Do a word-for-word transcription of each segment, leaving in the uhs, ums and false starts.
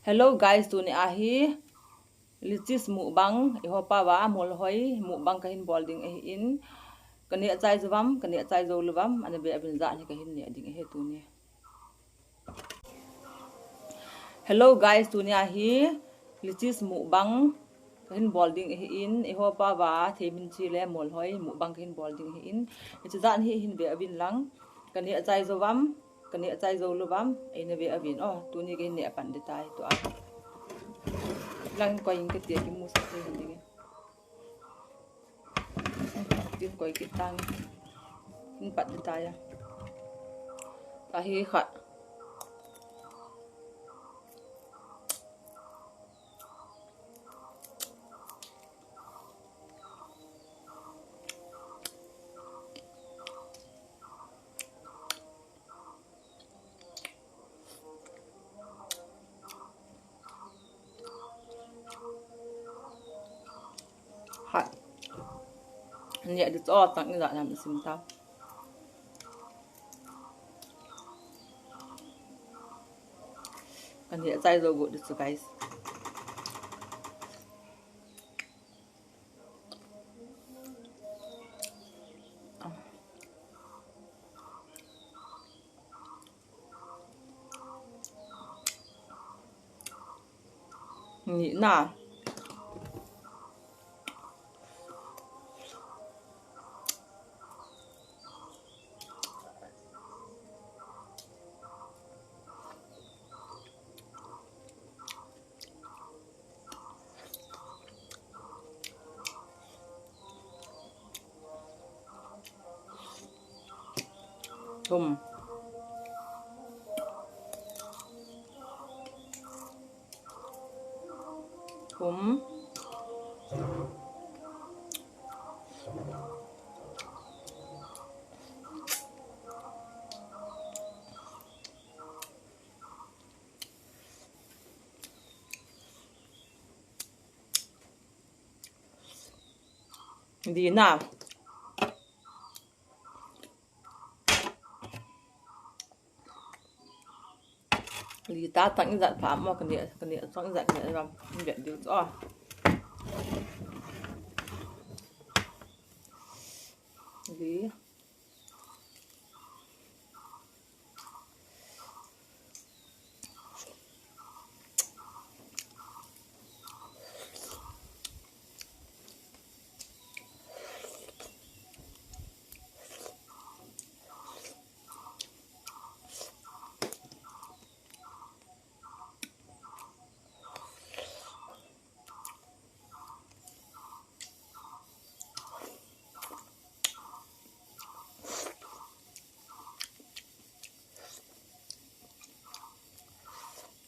Hello guys, tuni ahi Lichis mukbang, eiho pao va molhoi mukbang kahin bol ding ahin. Kaneh chai jou vam, kaneh chai jou lou vam, ana ve uvin, jat hi kahin neh ding ahi tuni. Hello guys, tuni ahi Lichis mukbang kahin bol ding ahin, eiho pao va theiminchi le molhoi mukbang kahin bol ding ahin. Hiche jat hi hin ve uvin lang. Kaneh chai jou vam, kaneh chai jou lou vam, eina ve uvin. Oh, tuni kahin neh pan ding tai tua. Lang koi in kati a kimusah thei hin ding. Tin koi kit tang. Hin pat ding tai a. Tahi khat. Hai. Neh ding chu tang ijat ham sim ta. Kaneh chai jou got ding chu, guys. Ni na. Thum. Thum. Dina. Li ta tang ijat pha mo, kaneh, kaneh tang ijat kaneh ram. Neh ding chu. Li.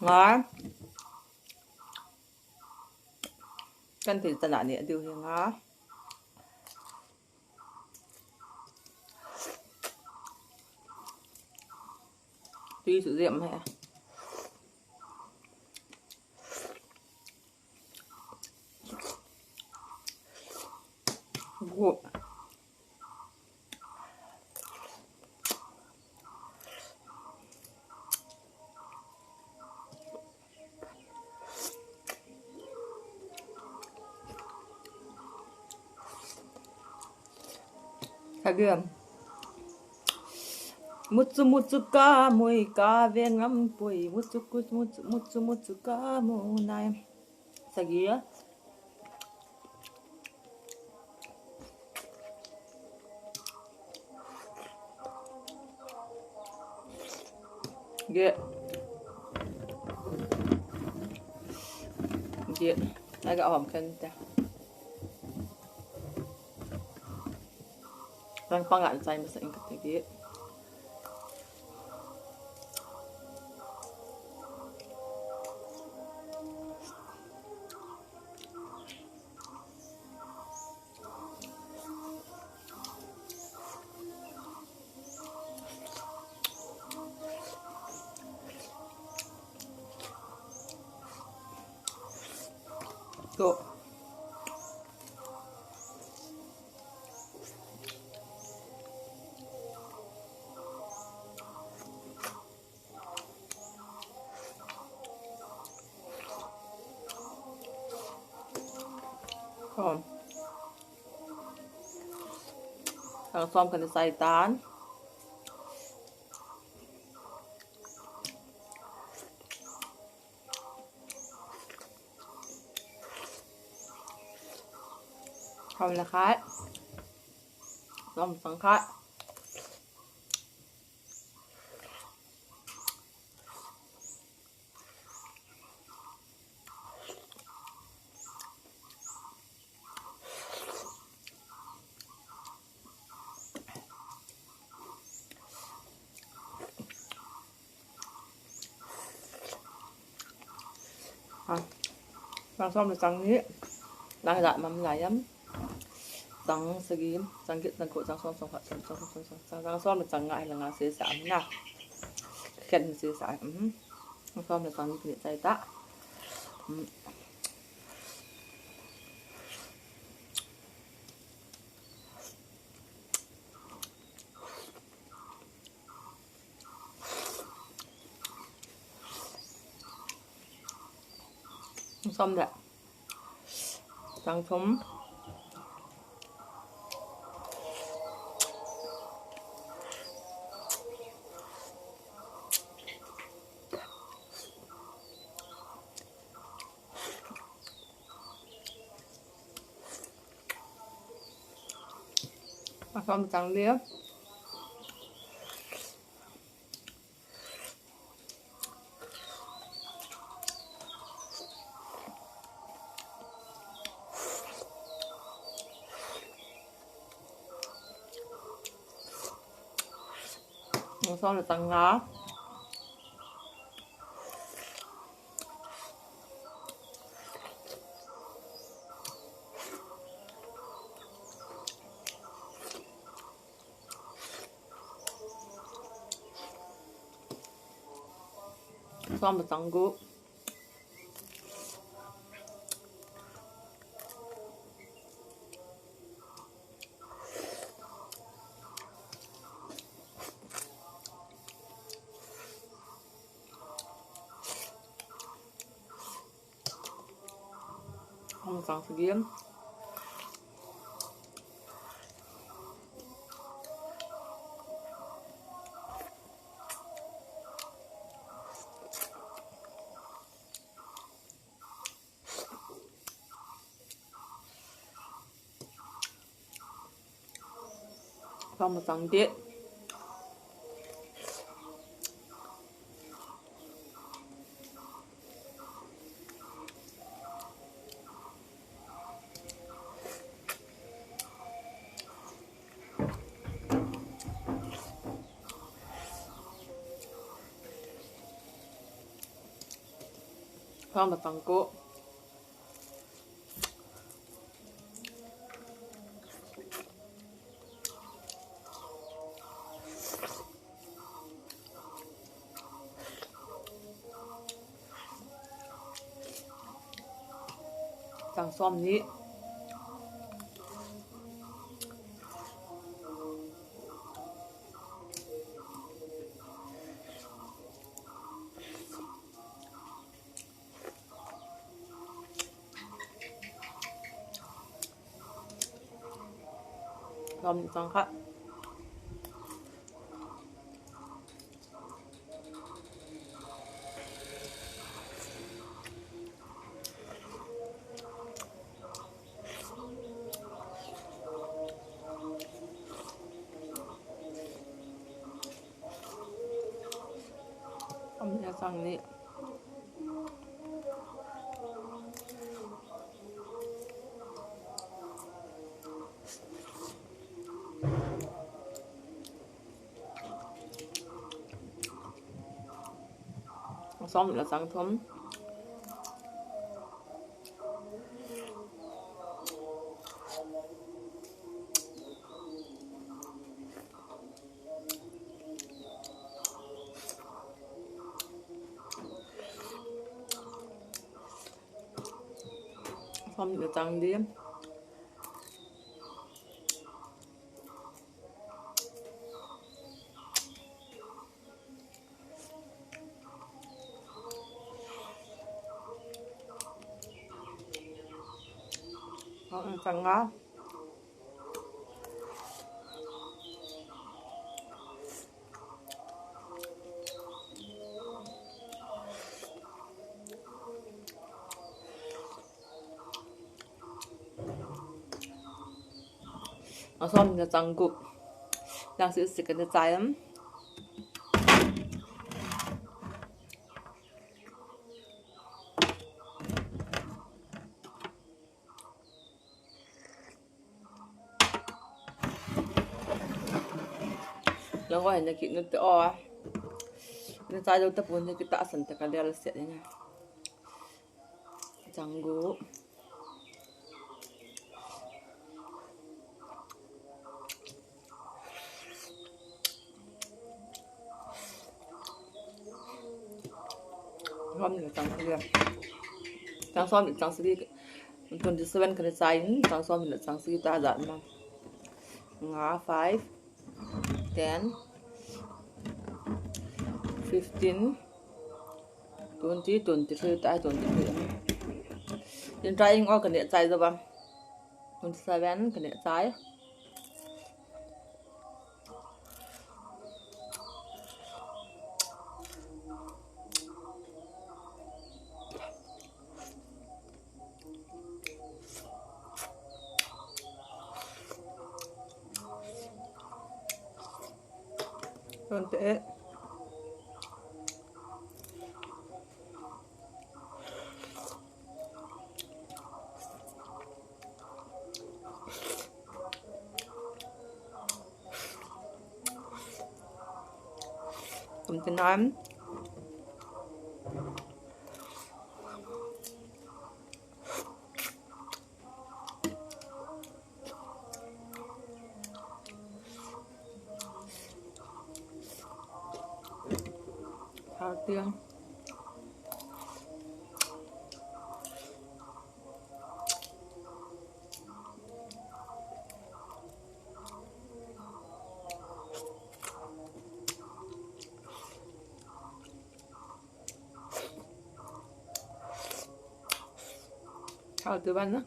Nga. Kan thei tana neh diu hi nga. Tui chu jep mai a. Gu. Kagam. Muchu muchu ka mui ka ve ngam pui. Muchu ku-, muchu, muchu muchu ka mu nai. Sagi. Ge. Ge. Aga hom khen te. Rang panga chai masa ing kate ge. Go. Kom. Tang som kana chai tan. Kom le khat. Som le chang khat. Tang som le chang ni. Lang la mam la yam. Tang sagi, tang get, tang ko, tang som, tang khat, tang som, tang som, tang som le chang nga, la nga sesa am na. Khen sesa am. Tang som le chang ni kini chai ta. Som le chang thum. Som le chang li. Som le chang nga. Som le chang gup. Som le chang sagi. Som le chang get. Som le chang ko. Chang som ni. Som le chang khat. Som le chang ni. Som le chang thum. Som le chang li. Ang changa. Ang som le chang gup. Lang sisi kana chai am. Lang ko hin na kit nu te o. Na chai jou tapon na kitahsan ta ka lel set na. Chang gup. Som le chang sagi. Chang som le chang sagi. Twenty seven kana chai in, chang som le chang sagi ta jat ma. Nga five, ten, fifteen, twenty, twenty-three, tai twenty-three. Tin try ing o kana chai jou ba. Twenty-seven kana chai. Twenty-eight. Twenty-nine. Thirty. Thirty-one na.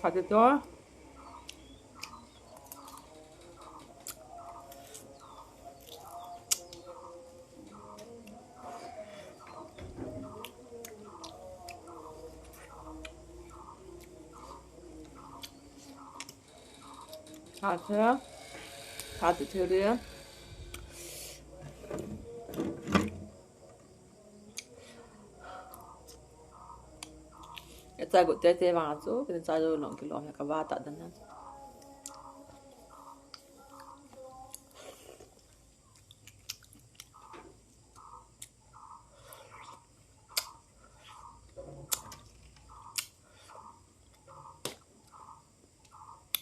Thirty-two. Thirty, thirty-three. Ka chai got tete vang chu, ka chai jou lou kilom he ka va ta dan na.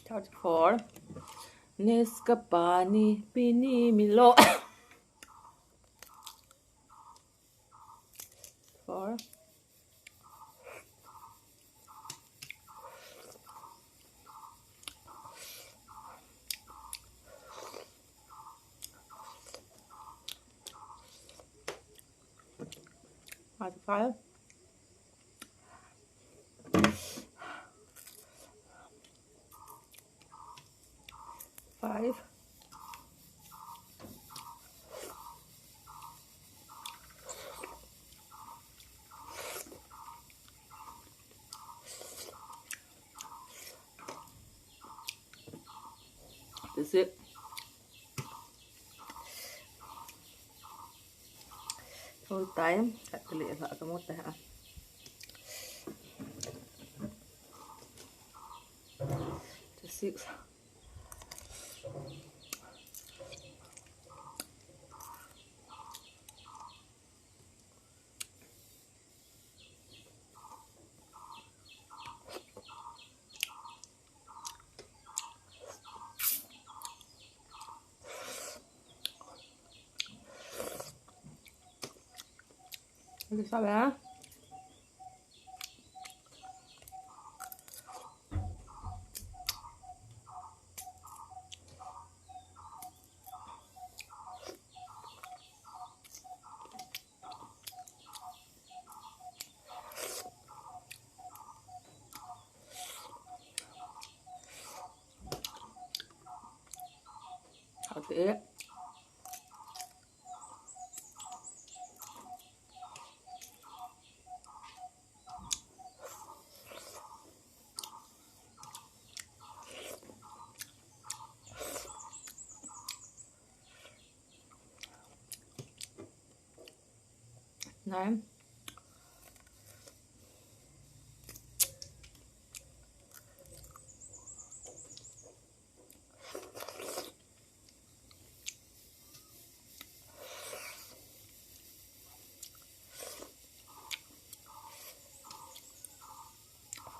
Thirty-four. Neska pani pini milo. Four. Thirty-five. Five. That's it. Whole time, kat kali lah kamu teh ah. Six. Sabe? Hati. Nine.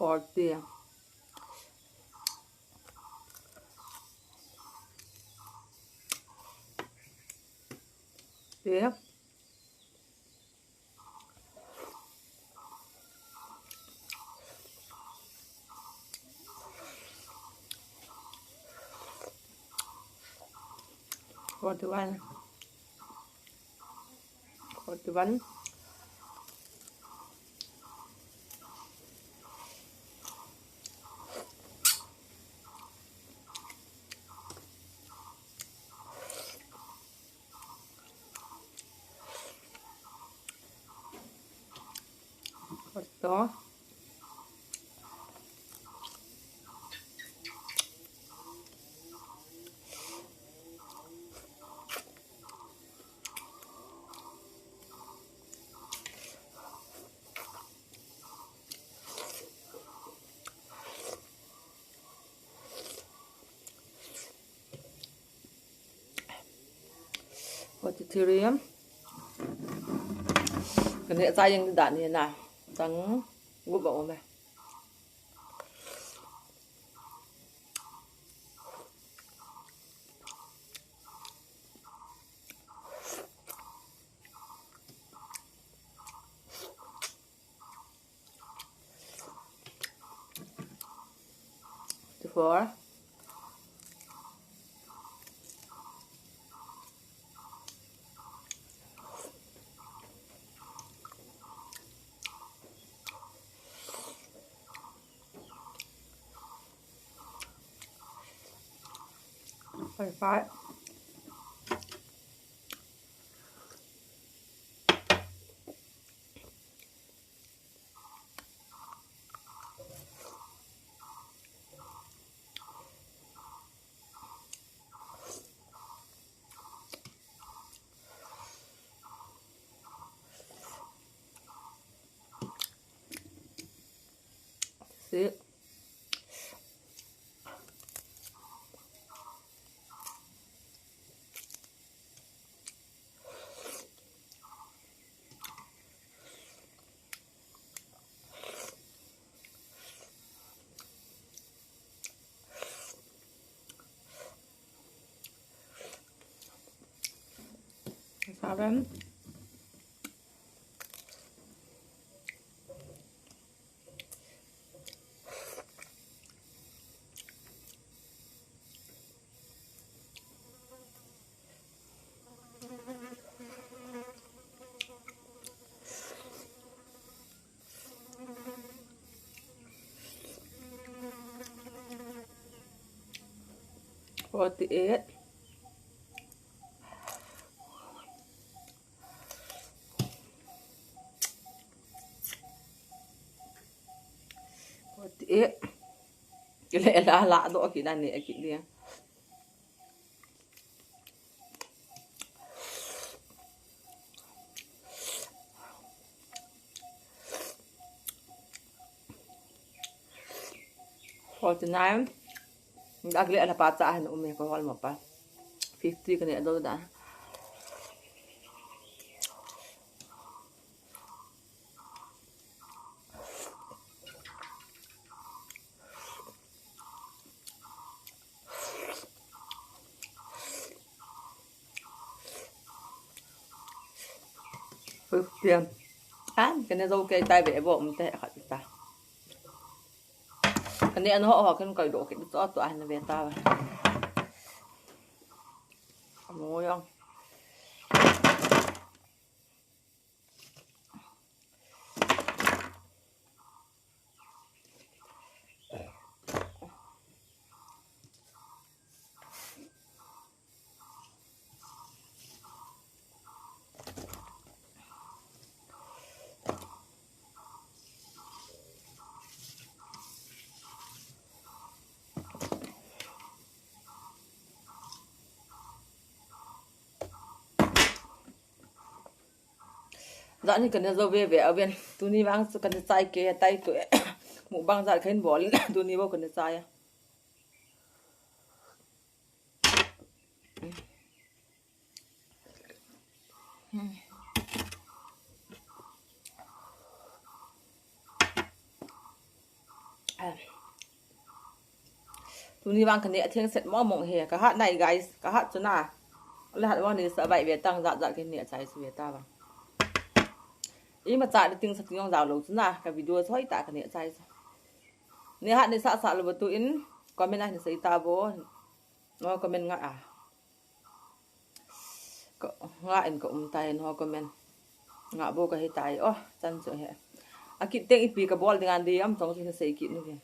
Forty. Yeah. Forty-one. Forty-one. Forty-two. Forty-three. Kani acha yang dan ni na. Tang gup a um e. Four. Forty-five. Six. Seven. Forty-eight. Forty-eight. Kile la la do ki dan ni ki dia. Forty-nine. Dak le ala pa cha han um e ko hol mo pa. Fifty kane do da. Fifty. An, kane jou kei tai ve bo, um te khat ta. Kane an ho ho kan kai do ke, cho to an ve ta. Mo yong. Jat ni kane jou ve ve a ven. Tuni vang chu kane chai ke tai tu e. Mukbang jat khin bol. Tuni bo kane chai a. Tuni vang kane a theng set mo mong he. Ka hat nai guys. Ka hat chu na. Le hat vang ni sa vai ve tang jat jat kine chai su ve ta vang. Ima cha ni ting sa ting jong jao lo chu na. Ka video choi ta kane chai sa. Ni hat ni sa sa lo tu in comment a ni sa ita bo. No comment nga a. Ka, nga in ka um tai, no comment. Nga bo ka hi tai. Oh, chan chu he. A kit teng ipi ka bol ding an di am chong chu sei kit nu ve.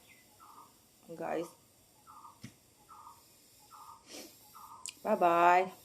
Guys. Bye bye.